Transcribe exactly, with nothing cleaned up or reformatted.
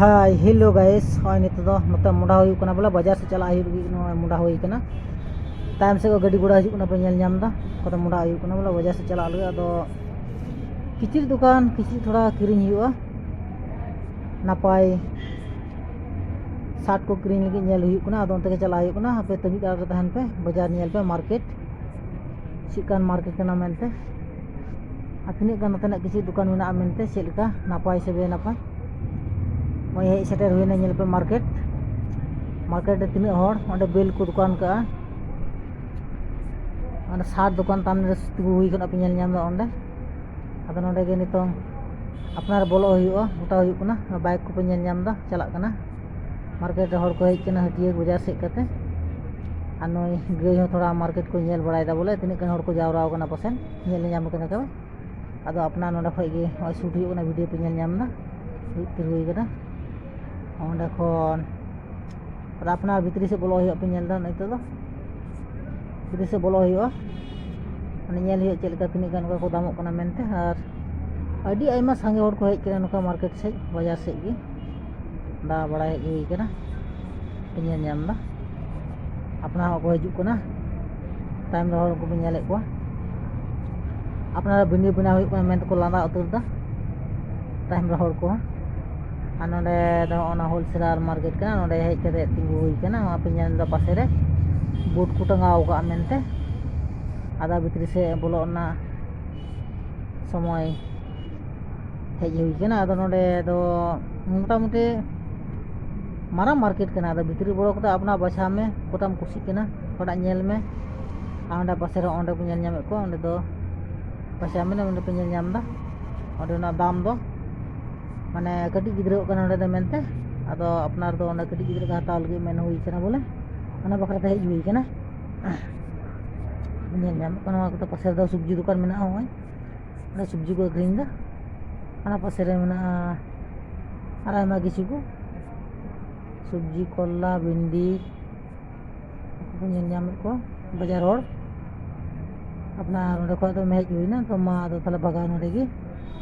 Hi hello ᱜᱟᱭᱤᱥ, ᱱᱚᱜᱼᱚᱭ ᱱᱤᱛᱚᱜ ᱫᱚ ᱱᱚᱛᱮ ᱢᱚᱰᱟ ᱦᱩᱭᱩᱜ ᱠᱟᱱᱟ, ᱵᱚᱞᱮ ᱵᱟᱡᱟᱨ ᱥᱮᱫ ᱪᱟᱞᱟᱜ ᱦᱩᱭᱩᱜ ᱞᱟᱹᱜᱤᱫ᱾ ᱱᱚᱜᱼᱚᱭ ᱢᱚᱰᱟ ᱦᱩᱭ ᱠᱟᱱᱟ, ᱛᱟᱭᱚᱢ ᱥᱮᱫ ᱠᱷᱚᱱ ᱜᱟᱹᱰᱤ ᱜᱷᱚᱲᱟ ᱦᱤᱡᱩᱜ ᱠᱟᱱᱟ, ᱯᱮ ᱧᱮᱞ ᱧᱟᱢ ᱮᱫᱟ᱾ ᱱᱚᱛᱮ ᱢᱚᱰᱟ ᱦᱩᱭᱩᱜ ᱠᱟᱱᱟ, ᱵᱚᱞᱮ ᱵᱟᱡᱟᱨ ᱥᱮᱫ ᱪᱟᱞᱟᱜ ᱞᱟᱹᱜᱤᱫ᱾ ᱟᱫᱚ ᱠᱤᱪᱨᱤᱡ ᱫᱚᱠᱟᱱ ᱠᱤᱪᱨᱤᱡ ᱛᱷᱚᱲᱟ ᱠᱤᱨᱤᱧ ᱦᱩᱭᱩᱜᱼᱟ, ᱱᱟᱯᱟᱭ ᱥᱟᱨᱴ ᱠᱚ ᱠᱤᱨᱤᱧ ᱞᱟᱹᱜᱤᱫ ᱧᱮᱞ ᱦᱩᱭᱩᱜ ᱠᱟᱱᱟ᱾ ᱟᱫᱚ ᱚᱱᱛᱮ ᱜᱮ ᱪᱟᱞᱟᱜ ᱦᱩᱭᱩᱜ ᱠᱟᱱᱟ᱾ ᱦᱟᱯᱮ ᱛᱟᱹᱜᱤ ᱛᱟᱲᱟᱜ ᱨᱮ ᱛᱟᱦᱮᱱ ᱯᱮ, ᱵᱟᱡᱟᱨ ᱧᱮᱞ ᱯᱮ, ᱢᱟᱨᱠᱮᱴ ᱪᱮᱫ ᱞᱮᱠᱟᱱ ᱢᱟᱨᱠᱮᱴ ᱠᱟᱱᱟ ᱢᱮᱱᱛᱮ, ᱟᱨ ᱛᱤᱱᱟᱹᱜ ᱜᱟᱱ ᱱᱚᱛᱮᱱᱟᱜ ᱠᱤᱪᱨᱤᱡ ᱫᱚᱠᱟᱱ ᱢᱮᱱᱟᱜᱼᱟ ᱢᱮᱱᱛᱮ, ᱪᱮᱫ ᱞᱮᱠᱟ ᱱᱟᱯᱟᱭ ᱥᱮ ᱵᱮᱱᱟᱯᱟᱭ᱾ ᱱᱚᱜᱼᱚᱭ ᱦᱮᱡ ᱥᱮᱴᱮᱨ ᱦᱩᱭᱱᱟ, ᱧᱮᱞ ᱯᱮ ᱢᱟᱨᱠᱮᱴ, ᱢᱟᱨᱠᱮᱴ ᱨᱮ ᱛᱤᱱᱟᱹᱜ ᱦᱚᱲ᱾ ᱚᱸᱰᱮ ᱵᱮᱞ ᱠᱚ ᱫᱚᱠᱟᱱ ᱠᱟᱜᱼᱟ, ᱚᱸᱰᱮ ᱥᱟᱨᱴ ᱫᱚᱠᱟᱱ ᱛᱟᱢ ᱨᱮ ᱛᱤᱸᱜᱩ ᱦᱩᱭ ᱠᱟᱱᱟ, ᱯᱮ ᱧᱮᱞ ᱧᱟᱢ ᱮᱫᱟ ᱚᱸᱰᱮ᱾ ᱟᱫᱚ ᱱᱚᱸᱰᱮ ᱜᱮ ᱱᱤᱛᱚᱝ ᱟᱯᱱᱟᱨ ᱵᱚᱞᱚᱜ ᱦᱩᱭᱩᱜᱼᱟ, ᱜᱚᱴᱟ ᱦᱩᱭᱩᱜ ᱠᱟᱱᱟ᱾ ᱵᱟᱭᱤᱠ ᱠᱚᱯᱮ ᱧᱮᱞ ᱧᱟᱢ ᱮᱫᱟ ᱪᱟᱞᱟᱜ ᱠᱟᱱᱟ, ᱢᱟᱨᱠᱮᱴ ᱨᱮ ᱦᱚᱲ ᱠᱚ ᱦᱮᱡ ᱠᱟᱱᱟ ᱦᱟᱹᱴᱭᱟᱹ ᱵᱟᱡᱟᱨ ᱥᱮᱫ ᱠᱟᱛᱮ᱾ ᱟᱨ ᱱᱩᱭ ᱜᱟᱹᱭ ᱦᱚᱸ ᱛᱷᱚᱲᱟ ᱢᱟᱨᱠᱮᱴ ᱠᱚ ᱧᱮᱞ ᱵᱟᱲᱟᱭᱮᱫᱟ, ᱵᱚᱞᱮ ᱛᱤᱱᱟᱹᱜ ᱜᱟᱱ ᱦᱚᱲ ᱠᱚ ᱡᱟᱣᱨᱟ ᱟᱠᱟᱱᱟ ᱯᱟᱥᱮᱡ, ᱧᱮᱞ ᱧᱟᱢ ᱠᱟᱱᱟ ᱠᱚ᱾ ᱟᱫᱚ ᱟᱯᱱᱟᱨ ᱱᱚᱸᱰᱮ ᱠᱷᱚᱡ ᱜᱮ ᱱᱚᱜᱼᱚᱭ ᱥᱩᱴ ᱦᱩᱭᱩᱜ ᱠᱟᱱᱟ, ᱵᱷᱤᱰᱤᱭᱳ ᱯᱮ ᱧᱮᱞ ᱧᱟᱢ ᱮᱫᱟ, ᱦᱩᱭᱩᱜ ᱛᱤᱨ ᱦᱩᱭ ᱠᱟᱱᱟ᱾ ᱚᱸᱰᱮ ᱠᱷᱚᱱ ᱟᱫᱚ ᱟᱯᱱᱟᱨ ᱵᱷᱤᱛᱨᱤ ᱥᱮᱫ ᱵᱚᱞᱚᱜ ᱦᱩᱭᱩᱜᱼᱟ, ᱯᱮ ᱧᱮᱞ ᱮᱫᱟ ᱱᱤᱛᱚᱜ ᱫᱚ ᱵᱷᱤᱛᱨᱤ ᱥᱮᱫ ᱵᱚᱞᱚᱜ ᱦᱩᱭᱩᱜᱼᱟ, ᱢᱟᱱᱮ ᱧᱮᱞ ᱦᱩᱭᱩᱜᱼᱟ ᱪᱮᱫ ᱞᱮᱠᱟ ᱛᱤᱱᱟᱹᱜ ᱜᱟᱱ ᱚᱠᱟ ᱠᱚ ᱫᱟᱢᱚᱜ ᱠᱟᱱᱟ ᱢᱮᱱᱛᱮ᱾ ᱟᱨ ᱟᱹᱰᱤ ᱟᱭᱢᱟ ᱥᱟᱸᱜᱮ ᱦᱚᱲ ᱠᱚ ᱦᱮᱡ ᱠᱟᱱᱟ ᱱᱚᱝᱠᱟ ᱢᱟᱨᱠᱮᱴ ᱥᱮᱫ, ᱵᱟᱡᱟᱨ ᱥᱮᱫ ᱜᱮ ᱫᱟᱬᱟ ᱵᱟᱲᱟᱭ ᱦᱮᱡ ᱦᱩᱭ ᱠᱟᱱᱟ, ᱯᱮ ᱧᱮᱞ ᱧᱟᱢ ᱮᱫᱟ᱾ ᱟᱯᱱᱟᱨ ᱦᱚᱸᱠᱚ ᱦᱤᱡᱩᱜ ᱠᱟᱱᱟ, ᱛᱟᱭᱚᱢ ᱨᱮ ᱦᱚᱲ ᱠᱚᱵᱚᱱ ᱧᱮᱞᱮᱫ ᱠᱚᱣᱟ᱾ ᱟᱯᱱᱟᱨᱟᱜ ᱵᱷᱤᱰᱤᱭᱳ ᱵᱮᱱᱟᱣ ᱦᱩᱭᱩᱜ ᱠᱟᱱᱟ ᱢᱮᱱᱛᱮᱠᱚ ᱞᱟᱸᱫᱟ ᱩᱛᱟᱹᱨ ᱮᱫᱟ ᱛᱟᱭᱚᱢ ᱨᱮ ᱦᱚᱲ ᱠᱚ᱾ ᱟᱨ ᱱᱚᱸᱰᱮ ᱫᱚ ᱚᱱᱟ ᱦᱳᱞᱥᱮᱞᱟᱨ ᱢᱟᱨᱠᱮᱴ ᱠᱟᱱᱟ, ᱱᱚᱸᱰᱮ ᱦᱮᱡ ᱠᱟᱛᱮ ᱛᱤᱸᱜᱩ ᱦᱩᱭ ᱠᱟᱱᱟ᱾ ᱱᱚᱣᱟ ᱯᱮ ᱧᱮᱞ ᱮᱫᱟ ᱯᱟᱥᱮ ᱨᱮ ᱵᱳᱨᱰ ᱠᱚ ᱴᱟᱸᱜᱟᱣ ᱠᱟᱜᱼᱟ ᱢᱮᱱᱛᱮ, ᱟᱫᱚ ᱵᱷᱤᱛᱨᱤ ᱥᱮᱫ ᱵᱚᱞᱚᱜ ᱨᱮᱱᱟᱜ ᱥᱚᱢᱚᱭ ᱦᱮᱡ ᱦᱩᱭ ᱠᱟᱱᱟ᱾ ᱟᱫᱚ ᱱᱚᱸᱰᱮ ᱫᱚ ᱢᱚᱴᱟᱢᱩᱴᱤ ᱢᱟᱨᱟᱝ ᱢᱟᱨᱠᱮᱴ ᱠᱟᱱᱟ᱾ ᱟᱫᱚ ᱵᱷᱤᱛᱨᱤ ᱵᱚᱞᱚ ᱠᱟᱛᱮ ᱟᱯᱱᱟᱨ ᱵᱟᱪᱷᱟᱣ ᱢᱮ ᱚᱠᱟᱴᱟᱜ ᱮᱢ ᱠᱩᱥᱤᱜ ᱠᱟᱱᱟ, ᱚᱠᱟᱴᱟᱜ ᱧᱮᱞ ᱢᱮ᱾ ᱟᱨ ᱚᱸᱰᱮ ᱯᱟᱥᱮ ᱨᱮ ᱚᱸᱰᱮ ᱵᱚᱱ ᱧᱮᱞ ᱧᱟᱢᱮᱫ ᱠᱚᱣᱟ, ᱚᱸᱰᱮ ᱫᱚ ᱵᱟᱪᱷᱟᱣ ᱢᱮ, ᱚᱸᱰᱮ ᱯᱮ ᱧᱮᱞ ᱧᱟᱢ ᱮᱫᱟ᱾ ᱚᱸᱰᱮᱱᱟᱜ ᱫᱟᱢ ᱫᱚ ᱢᱟᱱᱮ ᱠᱟᱹᱴᱤᱡ ᱜᱤᱫᱽᱨᱟᱹᱣᱟᱜ ᱠᱟᱱᱟ ᱱᱚᱸᱰᱮ ᱫᱚ ᱢᱮᱱᱛᱮ, ᱟᱫᱚ ᱟᱯᱱᱟᱨ ᱫᱚ ᱚᱸᱰᱮ ᱠᱟᱹᱴᱤᱡ ᱜᱤᱫᱽᱨᱟᱹ ᱠᱚ ᱦᱟᱛᱟᱣ ᱞᱟᱹᱜᱤᱫ ᱢᱮᱱ ᱦᱩᱭ ᱠᱟᱱᱟ ᱵᱚᱞᱮ, ᱚᱱᱟ ᱵᱟᱠᱷᱨᱟ ᱛᱮ ᱦᱮᱡ ᱦᱩᱭ ᱠᱟᱱᱟ᱾ ᱧᱮᱞ ᱧᱟᱢᱚᱜ ᱠᱟᱱᱟ ᱱᱚᱣᱟ ᱠᱚᱫᱚ ᱯᱟᱥᱮ ᱨᱮᱫᱚ ᱥᱚᱵᱽᱡᱤ ᱫᱚᱠᱟᱱ ᱢᱮᱱᱟᱜᱼᱟ, ᱱᱚᱜᱼᱚᱭ ᱚᱸᱰᱮ ᱥᱚᱵᱽᱡᱤ ᱠᱚ ᱟᱹᱠᱷᱨᱤᱧ ᱮᱫᱟ᱾ ᱚᱱᱟ ᱯᱟᱥᱮ ᱨᱮ ᱢᱮᱱᱟᱜᱼᱟ ᱟᱨ ᱟᱭᱢᱟ ᱠᱤᱪᱷᱩ ᱠᱚ, ᱥᱚᱵᱽᱡᱤ, ᱠᱚᱨᱞᱟ, ᱵᱷᱤᱱᱰᱤ, ᱩᱱᱠᱩ ᱠᱚ ᱧᱮᱞ ᱧᱟᱢᱮᱫ ᱠᱚᱣᱟ ᱵᱟᱡᱟᱨ ᱦᱚᱲ᱾ ᱟᱯᱱᱟᱨ ᱱᱚᱸᱰᱮ ᱠᱷᱚᱡ ᱫᱚ ᱦᱮᱡ ᱦᱩᱭᱱᱟ, ᱛᱚ ᱢᱟ ᱟᱫᱚ ᱛᱟᱦᱞᱮ ᱵᱷᱟᱜᱟᱣ ᱱᱚᱸᱰᱮ ᱜᱮ᱾